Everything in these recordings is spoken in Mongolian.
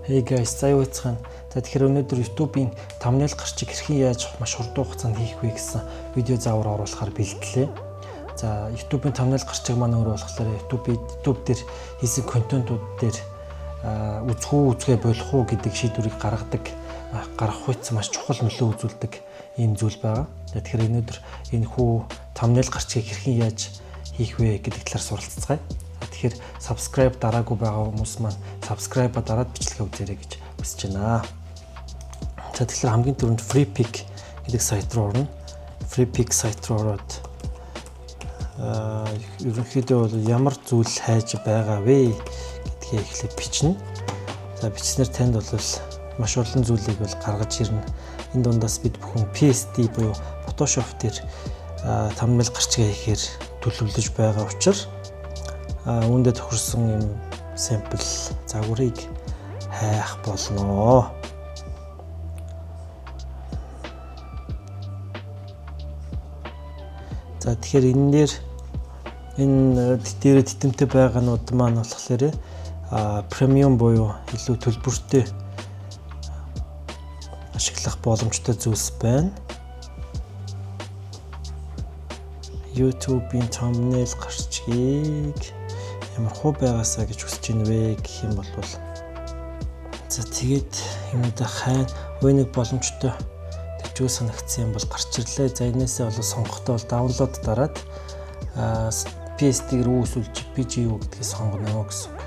Hey guys, за юу байцгаана. За, тэгэхээр өнөөдөр YouTube-ийн thumbnail гарчиг хэрхэн яаж маш хурдан хугацаанд хийх вэ гэсэн видео заавар оруулахаар бэлтлээ. За, YouTube-ийн thumbnail гарчиг маань өөрөө болохоор YouTube дээр хийсэн контентууд дээр үзэх үү, үзэхээ болох уу гэдэг шийдвэрийг гаргадаг, гаргах үед маш чухал нөлөө үзүүлдэг ийм зүйл байгаа. Тэгэхээр өнөөдөр энэ хүү thumbnail гарчгийг хэрхэн яаж хийх вэ гэдэг талаар суралцгаая. Тэгэхээр subscribe дараагүй байгаа хүмүүс маань subscribe-а дараад бичлэгээ үзээрэй гэж хүсэж байна. За, тэгэхээр хамгийн түрүүнд Freepik гэдэг сайт руу орно. Freepik сайт руу ороод ерөнхийдөө бол ямар зүйл хайж байгаа вэ гэдгээ эхлээд бичнэ. За, бичснээр танд бол маш олон зүйлийг бол гаргаж ирнэ. Энэ дундаас бид бүхэн PSD буюу Photoshop дээр thumbnail гарчгаа хийхээр төлөвлөж байгаа учраас үүндээ тохирсон юм sample загварыг хайх болно. За, тэгэхээр энэ дээр энэ дээр тэтэмтэй байгаанууд маань болохоор premium буюу илүү төлбөртэй ашиглах боломжтой зүйлс байна. YouTube-ийн thumbnail гарчгийг ямар хуу байгаасаа гэж хүсэж ийн вэ гэх юм бол, за, тэгээд юмудаа хайн үе нэг боломжтой тэр санагдсан юм бол гарч ирлээ. За, энээсээ бол сонгохдоо бол download дараад PSD-гээр үү эсвэл JPG юу гэдгийг сонгоно гэсэн үг.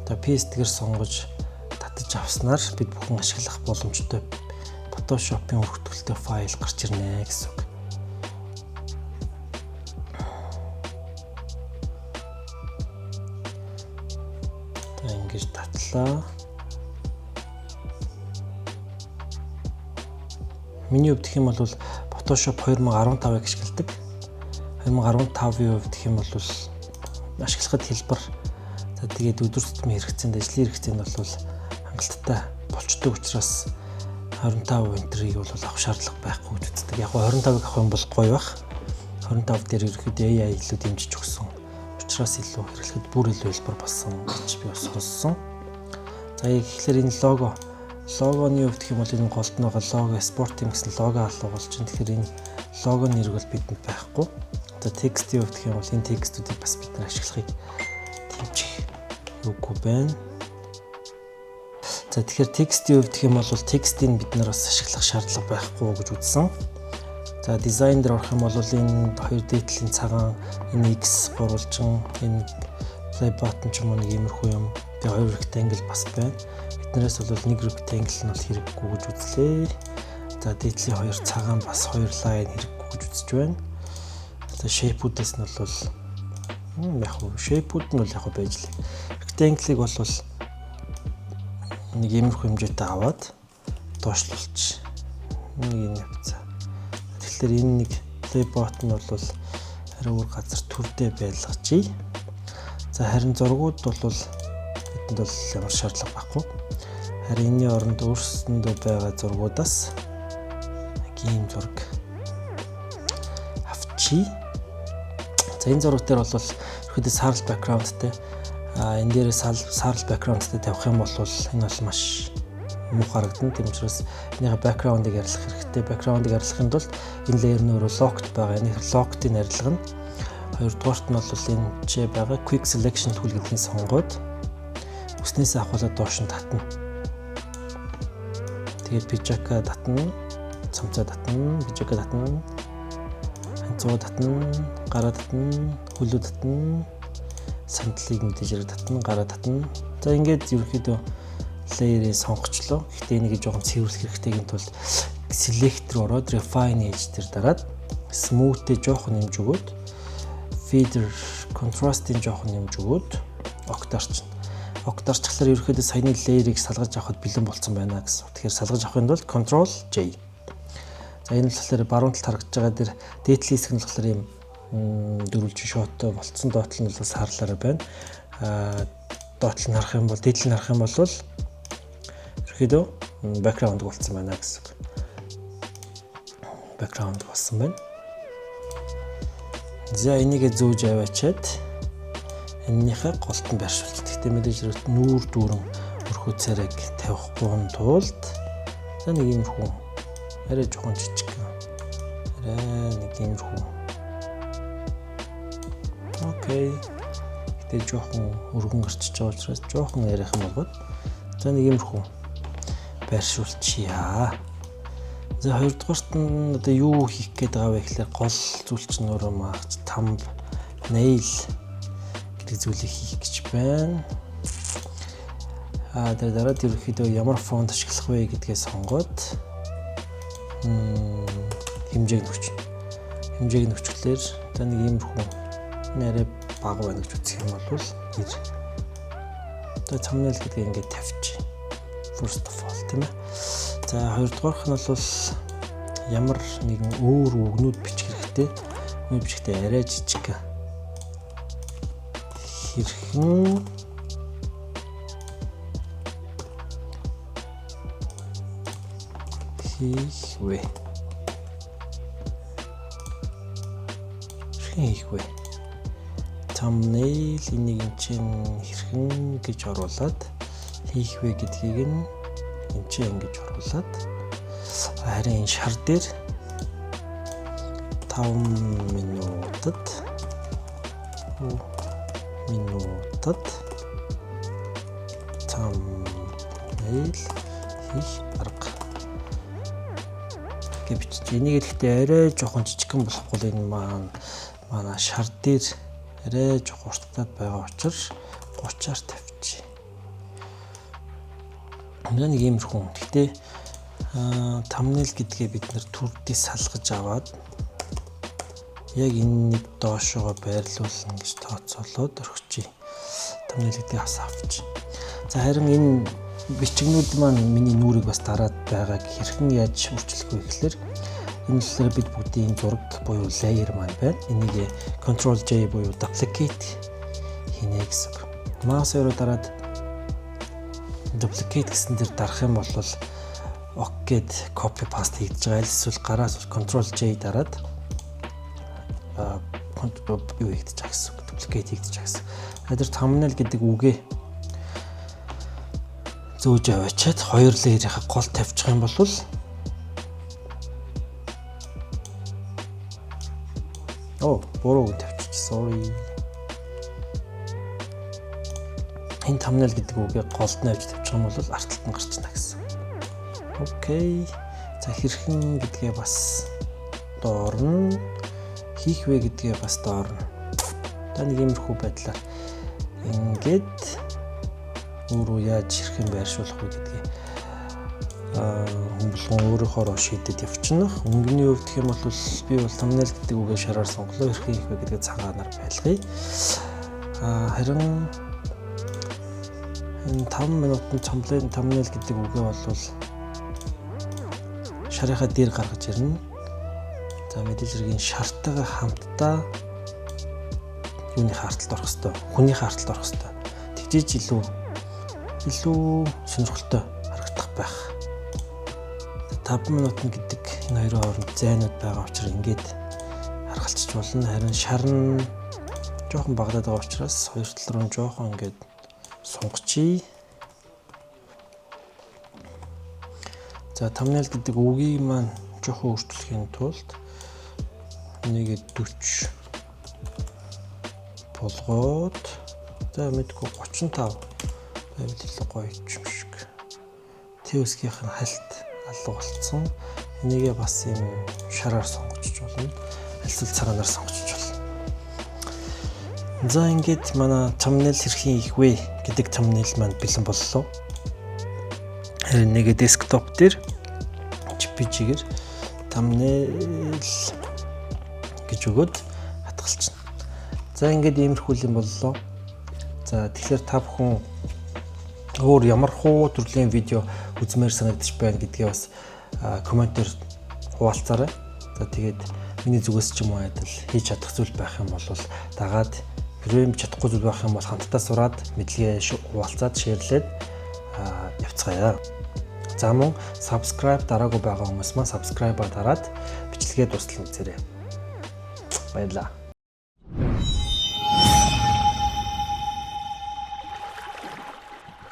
За, PSD-гээр сонгож татаж авснаар бид бүхэн ашиглах боломжтой Photoshop-ын өргөтгөлтэй файл гарч ирнэ гэсэн үг. За, ингэж татлаа. Миний хувьд гэх юм бол Photoshop 2015-ыг ашигладаг. 2015-ийн хувьд гэх юм бол ашиглахад хялбар. За, тэгээд өдөр тутмын хэрэгцээнд, ажлын хэрэгцээнд бол хангалттай болчдөг учраас 25 энтрийг бол авах шаардлага байхгүй гэж үздэг. Яг 25-ыг авах юм бол гоё бах. 25 дээр ерөөхдөө AI илүү дэмжиж өгсөн. Учраас илүү хэрэглэхэд бүр илүү хялбар болсон гэж би бас сонссон. За, тэгэхээр энэ логоны хувьд гэх юм бол энэ голд нь байгаа лого спорт юм гэсэн лого алга болж чинь. Тэгэхээр энэ логоны нэр бол бидэнд байхгүй. За, текстийн хувьд гэх юм бол энэ текстүүдийг бас бид нар ашиглахыг дэмжих үгүй байна. За, тэгэхээр текстийн хувьд гэх юм бол текстийг бид нар бас ашиглах шаардлага байхгүй гэж үзсэн. За, дизайн дээр орох юм бол энэ хоёр дээдлийн цагаан, энэ X гурвалжин, энэ play button ч юм уу, нэг иймэрхүү юм. Тэгээ хоёр rectangle бас байна. Биднээс бол нэг rectangle нь бол хэрэггүй гэж үзлээ. За, дээдлийн хоёр цагаан бас хоёр line хэрэггүй гэж үзэж байна. За, shape-үүдээс нь бол яг хуу shape-үүд нь бол яг байж лээ. Rectangle-ыг бол нэг иймэрхүү хэмжээтэй аваад доошлуулчих. Нэг энэ явцаа. Тэгэхээр энэ нэг play button нь бол арай өөр газар төрдөө байлгажээ. За, харин зургууд бол бидэнд бол ямар шаардлага байхгүй. Харин энэний оронд өөрсөндөө байгаа зургуудаас нэг ийм зураг авчий. За, энэ зураг дээр бол ерөөдөө саарл background-тай, энэ дээр саарл background-тай тавих юм бол энэ бол маш муу харагдана. Тийм учраас энийхээ background-ыг арилгах хэрэгтэй. Background-ыг арилгахын тулд энэ layer нь өөрөө locked байгаа. Энэ locked-ыг арилгана. Хоёрдугаарт нь бол энэ ч байгаа quick selection tool гэдгийг сонгоод үснээсээ авахуулаад доош нь татна. Тэгээд пижака татна, цамцаа татна, пижака татна, ханцуу татна, гараа татна, хөлөө татна, сандлыг мэдээж хэрэг татна, гараа татна. За, ингээд ерөнхийдөө layer-ийг сонгочлоо. Гэхдээ энийг жоохон цэвэрлэх хэрэгтэйгийн тулд select руу ороод refine edge дээр дараад smooth-тэй жоохон нэмж өгөөд, feather contrast-ын жоохон нэмж өгөөд OK дарчихна. OK дарчихлаар ерөнхийдөө саяны layer-ыг салгаж авахд бэлэн болцсон байна гэсэн. Тэгэхээр салгаж авахын тулд Control J. За, энэ болохоор баруун талд харагдаж байгаа дээр дээдлийн хэсэг нь болохоор ийм дөрвөлжин шоутой болцсон, доотлол нь бол саарлаараа байна. Доотлол нь харах юм бол, дээдл нь харах юм бол ерөөхдөө background болцсон байна гэсэн үг. Background болсон байна. За, энийгээ зөөж аваачаад энэнийхээ голд нь байршуулчих. Гэхдээ мэдээж хэрэг нүүр дүүрэн Иймэрхүү царайг тавихгүй тулд за нэг иймэрхүү арай жоохон жижиг, арай нэг иймэрхүү. Okay. Гэтэ жоохон өргөн гарчиж байгаа учраас жоохон арайхан болгоод за нэг иймэрхүү байршуулчихъя. За, хоёрдугаарт нь одоо юу хийх гээд байгаа вэ гэхээр гол зүйл чинь өөрөө маагч thumbnail гэдэг зүйлийг хийх гэж байна. Аа, тэр дараад ерөнхийдөө ямар фонт ашиглах вэ гэдгээ сонгоод хэмжээг нөхч. Хэмжээг нөхчлөөр за нэг иймэрхүү нэрээ бага байна гэж үзэх юм бол 90. Одоо thumbnail гэдгийг ингээд тавьчих. First of all, тийм ээ. За, хоёрдугаарх нь бол ямар нэгэн өөр үгнүүд бичих хэрэгтэй. Үгнүүд бичихтэй арай жижиг. Хэрхэн хийх вэ? Хэрхэн хийх вэ? Thumbnail энийг эн чинь хэрхэн гэж оруулаад, хийх вэ гэдгийг нь энэ чинь ингэж оруулаад, харин энэ шар дээр 5 минутад thumbnail хийх арга гэж бичиж. Энийг гэхдээ арай жоохон жижигхэн болохгүй, энэ маань манай шар дээр арай жоохон урттаад байгаа учраас 30-аар тавьчих. Нэг иймэрхүү. Гэхдээ thumbnail гэдгээ бид нэр төрдөөс салгаж аваад яг энэ нэг доошоогоо байрлуулна гэж тооцоолоод орхичих. Thumbnail гэдгийг бас авчих. За, харин энэ бичгнүүд маань миний нүрийг бас дараад байгааг хэрхэн яаж өөрчлөх вэ гэхлээр энэ болохоор бид бүгдийн зураг буюу layer маань байна. Энийг Ctrl J буюу duplicate хийнэ гэсэн үг. Mouse руу дараад duplicate гэсэн дээр дарах юм бол OK гэд copy paste хийгдэж байгаа. Эсвэл гараас Ctrl J дараад юу хийгдэж байгаа гэсэн үг. Duplicate хийгдэж байгаа гэсэн. Тэр thumbnail гэдэг үгээ зөөж аваачаад хоёр layer-ийнхаа гол тавьчих юм бол оо, буруу үг тавьчих. Sorry. Энэ thumbnail гэдэг үгээ голд нь авч тавьчих юм бол ард талд нь гарчна гэсэн. Okay. За, хэрхэн гэдгээ бас доорно. Хийх вэ гэдгээ бас доорно. За, нэг иймэрхүү байдлаар ингээд өөрөө яаж хэрхэн байршуулах вэ гэдгийг хүн болгон өөрөөхөөрөө шийдэд явчихна. Өнгөний хувьд гэх юм бол би бол thumbnail гэдэг үгээ шараар сонголоо, хэрхэн хийх вэ гэдгээ цагаанаар байлгая. Харин энэ 5 минутанд thumbnail гэдэг үгээ бол шарынхаа дээр гаргаж ирнэ. За, мэдээж хэрэг энэ шартайгаа хамтдаа юуныхаа арталд орох хэвээр, хүнийхээ арталд орох хэвээр. Тэгжиж илүү сонирхолтой харагдах байх. 5 минутанд гэдэг энэ хоёрын хооронд зайнууд байгаа учраас ингээд харгалцаж болно. Харин шар нь жоохон багадаад байгаа учраас хоёр тал руу жоохон ингээд сунгачий. За, thumbnail гэдэг үгийг маань жоохон өөрчлөхийн тулд нэгээ 40 болгоод, за мэдгүй, 35 байвал илүү гоё юм шиг. Т үсгийнх нь хальт алга болцсон. Энийгээ бас юм шараар сонгочих болно. Альсвал цагаанаар сонгочих болно. За, ингээд манай thumbnail хэрхэн хийх вэ гэдэг thumbnail маань бэлэн боллоо. Харин нэгэ desktop дээр JPG-гээр thumbnail гэж өгөөд хадгалчихна. За, ингээд иймэрхүү юм боллоо. За, тэгэхээр та бүхэн өөр ямар хуу төрлийн видео үзмээр санагдчих байна гэдгээ бас комментээр хуваалцаарай. За, тэгээд миний зүгээс ч юм уу адил хийж чадах зүйл байх юм бол дагаад, хэрвээ чадахгүй зүйл байх юм бол хамтдаа сураад, мэдлэгээ хуваалцаад, share-лээд явцгаая. За, мөн subscribe дараагүй байгаа хүмүүс маань subscribe-а дараад бичлэгээ дуустал үзээрэй. Баярлалаа.